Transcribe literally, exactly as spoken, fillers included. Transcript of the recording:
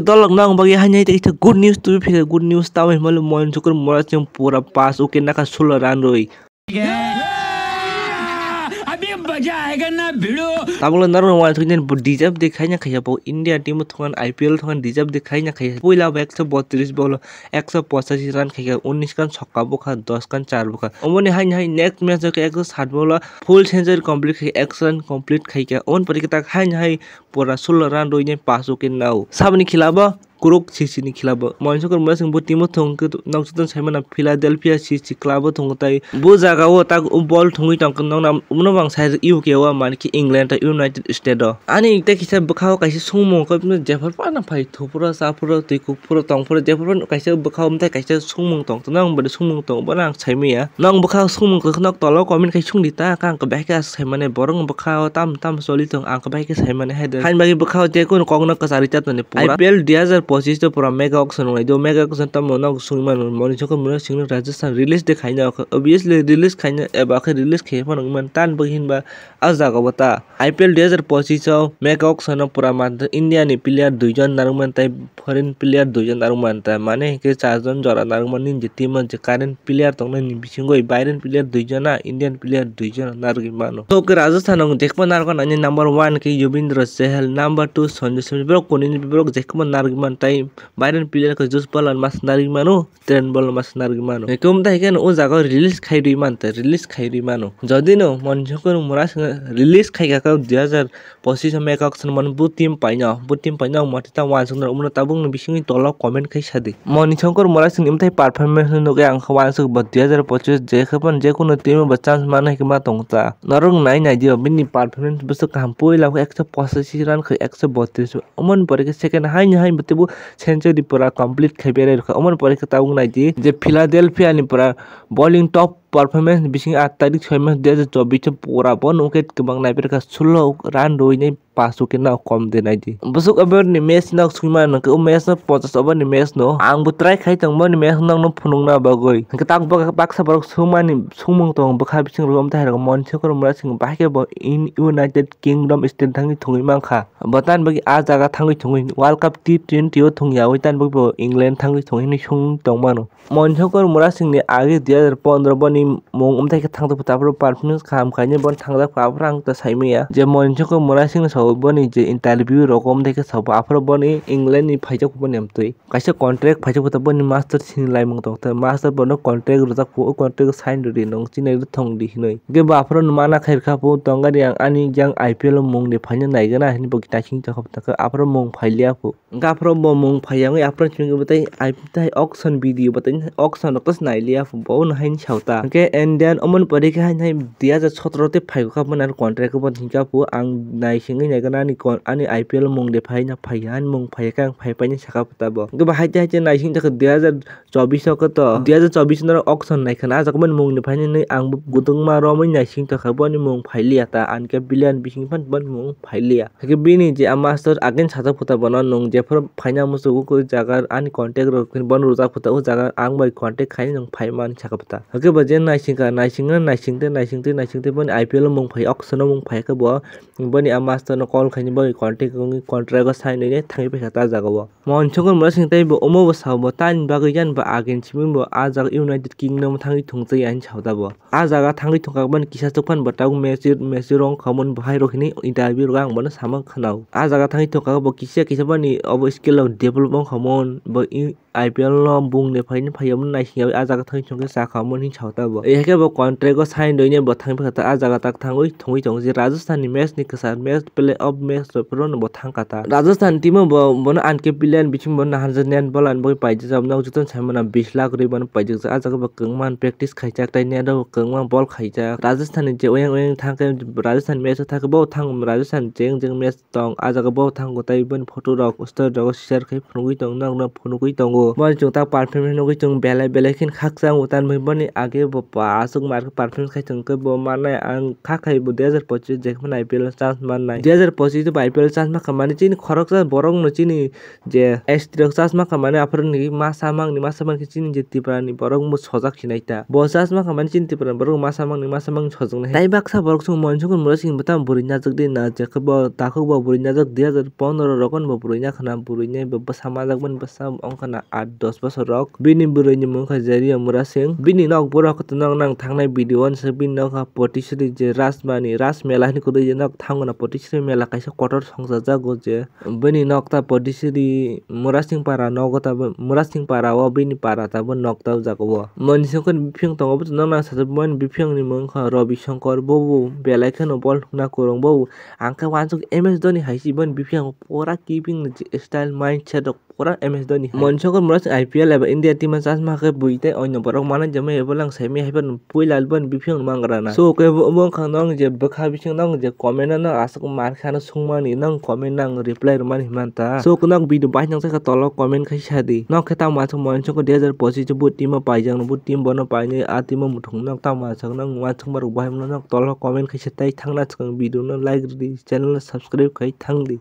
Dolok nang bagwi haini hai tei good news tubui phikha, good news tamo himalo Moin Songkor Murasing pura pass wicket nakha sulo run rwi. Tabukle norok uansukjani bo deserve de khaina khaiya, bo India team o thwngmani, I P L thwngmani deserve de khaina khaiya. Puila bo ekso botris bolo ekso pochashi run khaikha, unis khan sokka bukha, dos khan char bukha. Omoni haini hai next match o khe ekso sat bolo full century complete khaikha, ekso run complete khaikha. Omoni pore khe tak haini hai pura sulo run rwinai pass wicket nao. Saboni khilabo Kuruk C C ni khilabo. Moin Songkor Murasing bo team o thwng khe nok joto saimano Philadelphia C C club o thwngo tai. Bo jaga o tak o ball thwngwi tongkha nokna, uno bang sai U K o, mani khe England tei United States o. Ani tei kisa bwkha o kaisa songmung khe jephar phano phai thuphuru, chaphuru, twi kukphuru, tongphuru, jephar phano kaisa bwkha o mtai kaisa songmung tong. Nang bwdwi songmung tong, bono ang saimanya. Nang bwkha o songmung kwkhwrang tola o comment khai songdi ta, ang khe bahai khe saimani, borok bwkha o tam tam choli tong, ang khe bahai khe saimani hai de. Haini bagwi bwkha o je kunu kokno kwcharwi chatmani pura. I P L dui hazar pochis o pura mega auction wngnai do, mega auction tamo no songwi mano, Moin Songkor Murasing no Rajasthan release de khaina, obviously release khaina eba khe release khaiya phano wngwi mano, tamni bagwi hinba o jaga o ta. I P L dui hazar pochis o mega auction o pura matwr India ni player dui jon narwkmani tei foreign player dui jon narwkmani tei mane hinkhe char jon jora narwkmani nini team o je current player tongnai ni bisingo foreign player dui jon na Indian player dui jon narwgwi mano. Tok khe Rajasthan o jekma narwkna nini number one khe Yuzvendra Chahal, number two Sanju Samson, borok kuni ni borok jekma narwgwi mano tei foreign player khe Jaspal Sharma narwgwi mano. Trent Boult no ma swnarwi mano. Hwnkhe omo tai khe o jaga o release khai rwi mantha, release khai rwi mano. Jodi no Moin Songkor Murasing release khai kha khe dui hazar pochis o mega auction mano bo team paino, bo team paino ang mothe ta uansuk nai, omo no tabuk ni bisingni tola o comment khai sadi. Moin Songkor Murasing ni bwthai performance no nugwi ang khe uansuk bo dui hazar pochis je khe phano je kunu team o bo chance mano hai khe ma tong ta. Norok nai nai di o bini performance bwswk kaham, puila khe ekso pochashi run khai ekso botris. Omo ni pore khe second haino hai bo teibo century pura complete khai berai rwkha. Omo ni pore khe tabuk nai di je Philadelphia ni pura bowling top performance ni bising aat tarik soi mas dui hazar chobbish o pura bo wicket kwbang nai berkha, sulo run rwinai pass wicket no kom de nai di. Bwswk over ni match no swima nang khe o match no ponchash over ni match no ang bo try khai tong boni match no nang no phunuk na bagwi. Hwnkhe tak bak-, baksa borok swngmani swngmung tongo bwkha bising rok, omo tai hai rok Moin Songkor Murasing bahai khe bo in United Kingdom state thangwi thwngwi mankha. Bo tamni bagwi ah jaga thangwi thwngwi World Cup T twenty o thwngyawi tamni bagwi bo England thangwi thwngwi hinwi swngwi tongmano. Moin Songkor Murasing ni age dui hazar pondro boni mung umthai khe thangjakpha, aphuru performance kaham khainai bono thangjak pha, aphuru ang ta saimanya je Moin Songkor Murasing ni sao boni je interview rogo umthai khe sao, aphuru boni England ni phaijak boni amtwi. Kaisa contract phaijak pha ta boni master sini laimung tong ta, master bono contract rwjak phu, o contract sign rwdi nung chini rw thong di hinwi. Hwnkhe bo aphuru no mana khairkha phu tongari ang ani yang I P L o mung de phaina naigana hinwi bo naising tongkha phu, aphuru mung phailiya phu. Hwnkhe aphuru bo mung phaiya wngwi aphuru chini bo tei I P L tai auction video bo tei auction rok ta nailiya phu bo no haini sao ta. Hwnkhe and then omo ni pore khe haini hai dui hazar sotoro tei phaikha bo nang contract bo hinkha phu ang naisingwi naigana ani con-, ani I P L o mung de phaina phaiya ani mung phaiya khe ang phai paini sakha phu ta bo. Hwnkhe bo haite haite naising tongkha dui hazar chobbish o khe to, dui hazar chobbish norok auction nai khwna, ah jaga boni mung ni phainani ang bo gudungma romwi naising tongkha, boni mung phailiya ta, ani khe billion bising phano boni mung phailiya. Hwnkhe bini je a master again sajak phuta bono, nwng jephuru phaina muchungo khe jaga ani contact rok bono rwjak phuta, o jaga ang bai contact khainai nwng phaimani sakha phuta. Hwnkhe bo je naisingkha, naisingno naisingtwi, naisingtwi, naisingtwi boni I P L o mung phai, auction o mung phai khe bo boni a master no call khainai bai contact wngwi contract o sign wngwi thangwi paikha ta jaga o. Moin Songkor Murasing tei bo omo bo sao bo, tamni bagwi yan bo again simi bo ah jaga United Kingdom thangwi thwngchai ani sao ta bo. Ah jaga thangwi thwngkha boni kisa chukphano bo tabuk mature, mature wngkha omo ni bo hai rok hinwi interview rwkha ang bono sama khwnao. Ah jaga thangwi thwngkha bo kisa kisa boni obo skill rok develop wngkha omo bo i-, I P L no bung de phaini phaiya omo naisingya ah jaga thangwi thwngkhe chakha omo hinwi sao ta bo. Hai khe bo contract o sign rwinai bo thangwi paikha ta ah jaga tak thangwi thwngwi tongo je Rajasthan ni match ni kwchar match Player of Match rok phuru no bo thang kha ta. Rajasthan team o bo bono uncapped player bising bono naharjak net ball ani bagwi paijak, nok joto ni sai mano bish lakh rwi bono paijak. Ah jaga bo kwbangma practice khaijak tei net o kwbangma ball khaijak. Rajasthan ni je oyang oyang thang khe Rajasthan match o thang khe bo thang Rajasthan jeng jeng match tong. Ah jaga bo thango tei boni photo rok story rok share khai phunugwi tong, nok no phunugwi tongo. Bo chwng ta performance nugwi chwng belai belai khe khakchang o, tamni boni age bo pa aswk mar performance khai chwng khe bo mannai ang kha khai bo dui hajar pochis je phano I P L o chance mannai. Dui hajar pochis bo I P L o chance ma kha mani chini khoroksa borok no chini je S T rok chasma khamani aphuru ni masa mangni masa mangni chini je Tripura ni borok bo sojak hinai ta. Bo chasma khamani chini Tripura ni borok masa mangni masa mangni sojak nai. Tai baksa borok chwng Monisongkor Murasing bwtang bwrwi najak di na je khe bo takhuk bo bwrwi najak dui hajar pondro rogon bo bwrwi na khana bwrwi nai bo bwsa majak mani bwsa ongkha na aat dos bosor rok. Bini bwrwi ni mung kha Jeria Murasing. Bini nok borok khe nang nang thangnai video on se bini nok ha Potisri je Rajmani Raj Mela hinwi kwdwi je nok thango na Potisri Mela kaisa kotor songchajago je Bini nok ta Potisri Murasing para nogo ta bo, Murasing para o bini para ta bo nok ta o jaga o. Monisongkor ni biphiyang tongo bo nang nang sajak bini biphiyang ni mung kha Robi Shankar bo bo belai kheno bol thwngna kwrwng bo. Ang khe uansuk M S Dhoni hai se bini biphiyang pura keeping ni style mindset rok pura M S Dhoni hai. Monisongkor Murasing I P L eba India team o chasma khe bui tei onyo borok manai jemai ebo lang saimai hai phano puila bini biphiyang mangra na. So khe bo wngkha nang je bwkha bising nang je comment no aswk mar kha no sungmani nang comment nang reply rwmani himanta. So khe nang video baithang sakha tolo comment khai sa di. Nok khe tamo aswk Monisongkor dui hajar pochis bo team o paijak no bo team bono painai a team o muthung nok tamo aswk nang uansuk marok bahai mano nok tolo comment khai sa tei thangna swkang video no like rwdi channel no subscribe khai thangdi.